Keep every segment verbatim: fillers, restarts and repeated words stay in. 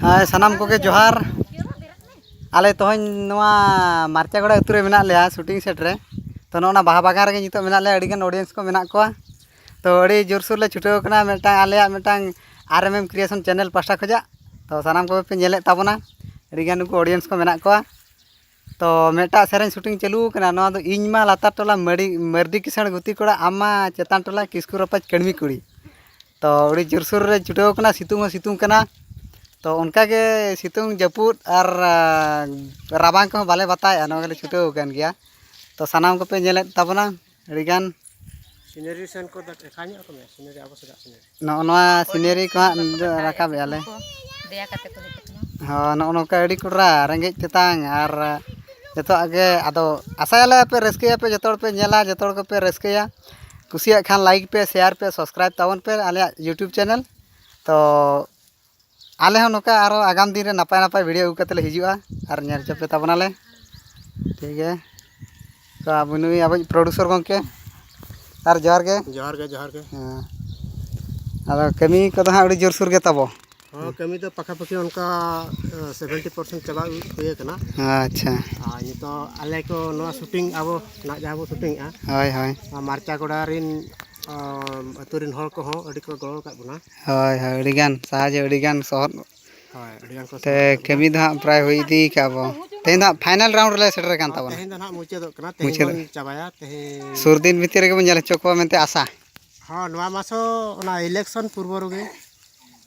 ᱦᱳᱭ, ᱥᱟᱱᱟᱢ ᱠᱚᱜᱮ ᱡᱚᱦᱟᱨ᱾ ᱟᱞᱮ ᱛᱮᱦᱮᱧ ᱱᱚᱣᱟ ᱢᱟᱨᱪᱟᱜᱚᱲᱟ ᱟᱹᱛᱩ ᱨᱮ ᱢᱮᱱᱟᱜ ᱞᱮᱭᱟ ᱥᱩᱴᱤᱝ ᱥᱮᱴ ᱨᱮ᱾ ᱛᱚ, ᱱᱚᱜᱼᱚ ᱱᱟ ᱵᱟᱦᱟ ᱵᱟᱜᱟᱱ ᱨᱮᱜᱮ ᱱᱤᱛᱚᱜ ᱢᱮᱱᱟᱜ ᱞᱮᱭᱟ, ᱟᱹᱰᱤᱜᱟᱱ ᱚᱰᱤᱭᱮᱱᱥ ᱠᱚ ᱢᱮᱱᱟᱜ ᱠᱚᱣᱟ᱾ ᱛᱚ, ᱟᱹᱰᱤ ᱡᱳᱨᱥᱳᱨ ᱞᱮ ᱪᱷᱩᱴᱟᱹᱣ ᱠᱟᱱᱟ ᱢᱤᱫᱴᱟᱝ ᱟᱞᱮᱭᱟᱜ ᱢᱤᱫᱴᱟᱝ ᱟᱨ ᱮᱢ ᱮᱢ ᱠᱨᱤᱭᱮᱥᱚᱱ ᱪᱮᱱᱮᱞ ᱯᱟᱦᱴᱟ ᱠᱷᱚᱱᱟᱜ᱾ ᱛᱚ, ᱥᱟᱱᱟᱢ ᱠᱚᱜᱮ ᱯᱮ ᱧᱮᱞᱮᱫ ᱛᱟᱵᱚᱱᱟ, ᱟᱹᱰᱤᱜᱟᱱ ᱱᱩᱠᱩ ᱚᱰᱤᱭᱮᱱᱥ ᱠᱚ ᱢᱮᱱᱟᱜ ᱠᱚᱣᱟ᱾ ᱛᱚ, ᱢᱤᱫᱴᱟᱝ ᱥᱮᱨᱮᱧ ᱥᱩᱴᱤᱝ ᱪᱟᱹᱞᱩ ᱟᱠᱟᱱᱟ, ᱱᱚᱣᱟ ᱫᱚ ᱤᱧ ᱢᱟ ᱞᱟᱛᱟᱨ ᱴᱚᱞᱟ ᱢᱟᱹᱨᱰᱤ, ᱢᱟᱹᱨᱰᱤ ᱠᱤᱥᱟᱹᱬ ᱜᱩᱛᱤ ᱠᱚᱲᱟ, ᱟᱢ ᱢᱟ ᱪᱮᱛᱟᱱ ᱴᱚᱞᱟ ᱠᱤᱥᱠᱩ ᱨᱟᱯᱟᱡᱽ ᱠᱟᱹᱲᱢᱤ ᱠᱩᱲᱤ᱾ ᱛᱚ, ᱟᱹᱰᱤ ᱡᱳᱨᱥᱳᱨ ᱨᱮ ᱪᱷᱩᱴᱟᱹᱣ ᱠᱟᱱᱟ, ᱥᱤᱛᱩᱝ ᱦᱚᱸ ᱥᱤᱛᱩᱝ ᱠᱟᱱᱟ᱾ ᱛᱚ, ᱚᱱᱠᱟᱜᱮ ᱥᱤᱛᱩᱝ ᱡᱟᱹᱯᱩᱫ ᱟᱨ, ᱟ, ᱨᱟᱵᱟᱝ ᱠᱚᱦᱚᱸ ᱵᱟᱞᱮ ᱵᱟᱛᱟᱣᱮᱫᱼᱟ, ᱱᱚᱣᱟ ᱜᱮᱞᱮ ᱪᱷᱩᱴᱟᱹᱣ ᱟᱠᱟᱱ ᱜᱮᱭᱟ᱾ ᱛᱚ, ᱥᱟᱱᱟᱢ ᱠᱚᱯᱮ ᱧᱮᱞᱮᱫ ᱛᱟᱵᱚᱱᱟ ᱟᱹᱰᱤᱜᱟᱱ᱾ ᱥᱤᱱᱟᱨᱤ ᱥᱮᱱ ᱠᱚ ᱫᱮᱠᱷᱟᱣ ᱧᱚᱜ ᱟᱠᱚ ᱢᱮ, ᱥᱤᱱᱟᱨᱤ, ᱟᱵᱚ ᱥᱮᱫᱟᱜ ᱥᱤᱱᱟᱨᱤ᱾ ᱱᱚᱜᱼᱚ ᱱᱚᱣᱟ ᱥᱤᱱᱟᱨᱤ ᱠᱚ ᱦᱟᱸᱜ ᱨᱟᱠᱟᱵᱮᱜᱼᱟ ᱞᱮ᱾ ᱫᱮᱭᱟ ᱠᱟᱛᱮ ᱠᱚ ᱦᱮᱡ ᱟᱠᱟᱱᱟ᱾ ᱦᱚᱸ, ᱱᱚᱜᱼᱚ ᱱᱚᱝᱠᱟ ᱟᱹᱰᱤ ᱠᱚᱰᱨᱟ ᱨᱮᱸᱜᱮᱡ ᱛᱮᱛᱟᱝ ᱟᱨ ᱡᱚᱛᱚᱣᱟᱜ ᱜᱮ᱾ ᱟᱫᱚ ᱟᱥᱟᱭᱟᱞᱮ ᱟᱯᱮ ᱨᱟᱹᱥᱠᱟᱹᱭᱟᱯᱮ, ᱡᱚᱛᱚ ᱦᱚᱲ ᱯᱮ ᱧᱮᱞᱟ, ᱡᱚᱛᱚ ᱦᱚᱲ ᱜᱮᱯᱮ ᱨᱟᱹᱥᱠᱟᱹᱭᱟ᱾ ᱠᱩᱥᱤᱭᱟᱜ ᱠᱷᱟᱱ ᱞᱟᱭᱤᱠ ᱯᱮ, ᱥᱮᱭᱟᱨ ᱯᱮ, ᱥᱟᱵᱥᱠᱨᱟᱭᱤᱵ ᱛᱟᱵᱚᱱ ᱯᱮ ᱟᱞᱮᱭᱟᱜ ᱭᱩᱴᱩᱵᱽ ᱪᱮᱱᱮᱞ᱾ ᱛᱚ, ᱟᱞᱮ ᱦᱚᱸ ᱱᱚᱝᱠᱟ ᱟᱨᱚ ᱟᱜᱟᱢ ᱫᱤᱱ ᱨᱮ ᱱᱟᱯᱟᱭ ᱱᱟᱯᱟᱭ ᱵᱷᱤᱰᱤᱭᱳ ᱟᱹᱜᱩ ᱠᱟᱛᱮ ᱞᱮ ᱦᱤᱡᱩᱜᱼᱟ ᱟᱨ ᱧᱮᱞ ᱦᱚᱪᱚ ᱯᱮ ᱛᱟᱵᱚᱱᱟᱞᱮ᱾ ᱴᱷᱤᱠ ᱜᱮᱭᱟ, ᱛᱚ ᱟᱵᱚ ᱱᱩᱭ ᱟᱵᱚᱭᱤᱡ ᱯᱨᱚᱰᱩᱥᱚᱨ ᱜᱚᱢᱠᱮ, ᱟᱨ ᱡᱚᱦᱟᱨ ᱜᱮ᱾ ᱡᱚᱦᱟᱨ ᱜᱮ, ᱡᱚᱦᱟᱨ ᱜᱮ᱾ ᱦᱮᱸ, ᱟᱫᱚ ᱠᱟᱹᱢᱤ ᱠᱚᱫᱚ ᱦᱟᱸᱜ ᱟᱹᱰᱤ ᱡᱳᱨᱥᱳᱨ ᱜᱮ ᱛᱟᱵᱚ᱾ ᱦᱚᱸ, ᱠᱟᱹᱢᱤ ᱫᱚ ᱯᱟᱠᱷᱟ ᱯᱟᱠᱷᱤ ᱚᱱᱠᱟ, ᱮ, ᱥᱮᱵᱷᱮᱱᱴᱤ ᱯᱟᱨᱥᱮᱱᱴ ᱪᱟᱵᱟ ᱦᱩᱭ ᱟᱠᱟᱱᱟ᱾ ᱟᱪᱪᱷᱟ᱾ ᱟᱨ ᱱᱤᱛᱚᱜ ᱟᱞᱮ ᱠᱚ ᱱᱚᱣᱟ ᱥᱩᱴᱤᱝ ᱟᱵᱚ ᱱᱟᱜ ᱡᱟᱦᱟᱸ ᱵᱚ ᱥᱩᱴᱤᱝᱮᱜᱼᱟ, ᱦᱳᱭ, ᱦᱳᱭ᱾ ᱱᱚᱣᱟ ᱢᱟᱨᱪᱟ ᱜᱚᱰᱟ ᱨᱮᱱ, ᱚ, ᱟᱹᱛᱩ ᱨᱮᱱ ᱦᱚᱲ ᱠᱚᱦᱚᱸ ᱟᱹᱰᱤ ᱠᱚ ᱜᱚᱲᱚ ᱟᱠᱟᱫ ᱵᱚᱱᱟ᱾ ᱦᱳᱭ, ᱦᱳᱭ, ᱟᱹᱰᱤᱜᱟᱱ ᱥᱟᱦᱟᱡᱽᱡᱚ, ᱟᱹᱰᱤᱜᱟᱱ ᱥᱚᱦᱚᱫ᱾ ᱦᱳᱭ, ᱟᱹᱰᱤᱜᱟᱱ ᱠᱚ ᱛᱮ ᱥᱚᱦᱚᱫ ᱟᱠᱟᱫ ᱵᱚᱱᱟ᱾ ᱠᱟᱹᱢᱤ ᱫᱚ ᱦᱟᱸᱜ ᱯᱨᱟᱭ ᱦᱩᱭ ᱤᱫᱤ ᱠᱟᱜᱼᱟ ᱵᱚ᱾ ᱛᱮᱦᱮᱧ ᱫᱚ ᱦᱟᱸᱜ ᱯᱷᱟᱭᱱᱟᱞ ᱨᱟᱣᱩᱱᱰ ᱨᱮᱞᱮ ᱥᱮᱴᱮᱨ ᱟᱠᱟᱱ ᱦᱳᱭ, ᱛᱟᱵᱚᱱᱟ᱾ ᱛᱮᱦᱮᱧ ᱫᱚ ᱱᱟᱦᱟᱜ ᱢᱩᱪᱟᱹᱫᱚᱜ ᱠᱟᱱᱟ, ᱛᱮᱦᱮᱧ ᱢᱩᱪᱟᱹᱫ᱾ ᱵᱚᱱ ᱪᱟᱵᱟᱭᱟ, ᱛᱮᱦᱮᱧ᱾ ᱥᱩᱨ ᱫᱤᱱ ᱵᱷᱤᱛᱤᱨ ᱨᱮᱜᱮ ᱵᱚᱱ ᱧᱮᱞ ᱦᱚᱪᱚ ᱠᱚᱣᱟ ᱢᱮᱱᱛᱮ ᱟᱥᱟ᱾ ᱦᱚᱸ, ᱱᱚᱣᱟ ᱢᱟᱥ ᱦᱚᱸ ᱚᱱᱟ ᱤᱞᱮᱠᱥᱚᱱ ᱯᱩᱨᱵᱚ ᱨᱮᱜᱮ,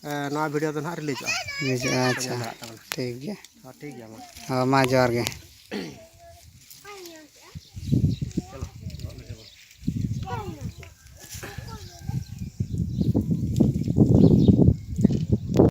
ᱮ, ᱱᱚᱣᱟ ᱵᱷᱤᱰᱤᱭᱳ ᱫᱚ ᱱᱟᱦᱟᱜ ᱨᱤᱞᱤᱡᱚᱜᱼᱟ᱾ ᱨᱤᱞᱤᱡᱚᱜᱼᱟ, ᱟᱪᱪᱷᱟ᱾ ᱧᱮᱞ ᱫᱟᱲᱮᱭᱟᱜ ᱛᱟᱵᱚᱱᱟ᱾ ᱴᱷᱤᱠ ᱜᱮᱭᱟ᱾ ᱦᱚᱸ, ᱴᱷᱤᱠ ᱜᱮᱭᱟ, ᱢᱟ᱾ ᱦᱚᱸ, ᱢᱟ ᱡᱚᱦᱟᱨ ᱜᱮ᱾